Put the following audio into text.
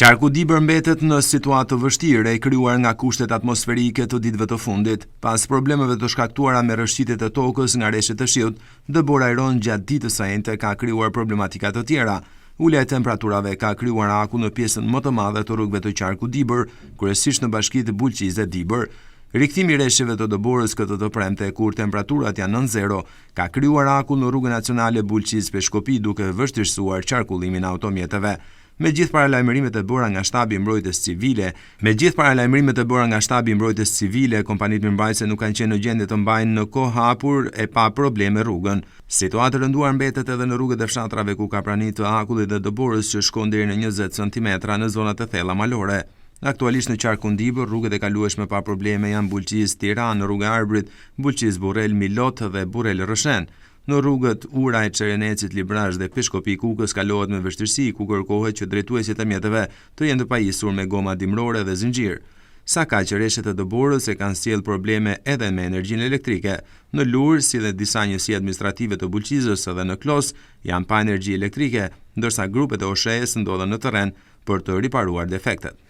Qarku Dibër mbetet në situatë të vështirë e krijuar nga kushtet atmosferike të ditëve të fundit. Pas problemeve të shkaktuara me rrëshqitjet e tokës nga reshjet e shiut, dëbora e rënë gjatë ditës së enjte ka krijuar problematika të tjera. Ulja e temperaturave ka krijuar akull në pjesën më të madhe të rrugëve të qarkut Dibër, kryesisht në bashkitë Bulqizë dhe Dibër. Rikthimi i reshjeve të dëborës këtë të premte, kur temperaturat janë nën zero, ka krijuar akull në rrugën nacionale Bulqizë-Peshkopi duke vështirësuar qarkullimin e automjeteve. Me gjithë paralajmërimet e bëra nga Shtabi i Mbrojtjes Civile, me gjithë paralajmërimet e bëra nga Shtabi i Mbrojtjes Civile, kompanitë mirëmbajtëse nuk kanë qenë në gjendje të mbajnë në kohë hapur e pa probleme rrugën. Situatë e rënduar mbetet edhe në rrugët e fshatrave ku ka prani të akullit dhe dëborës që shkon deri në 20 centimetra në zonat e thella malore. Aktualisht në qarkun Dibër, rrugët e kalueshme pa probleme janë Bulqizë-Tiranë, Rruga e Arbrit, Bulqizë-Burrel, Milot dhe Burrel-Rrëshen. Në rrugët Ura e Çerenecit, Librazhd dhe Peshkopi-Kukës kalohet me vështirësi, ku kërkohet që drejtuesit e mjeteve të jenë të pajisur me goma dimërore dhe zinxhirë. Sakaq, reshjet e dëborës e kanë sjellë probleme edhe me energjinë elektrike. Në Lurë, si dhe disa njësi administrative të Bulqizës dhe në Klos janë pa energji elektrike, ndërsa grupet e OSHEE-së ndodhen në terren për të riparuar defektet.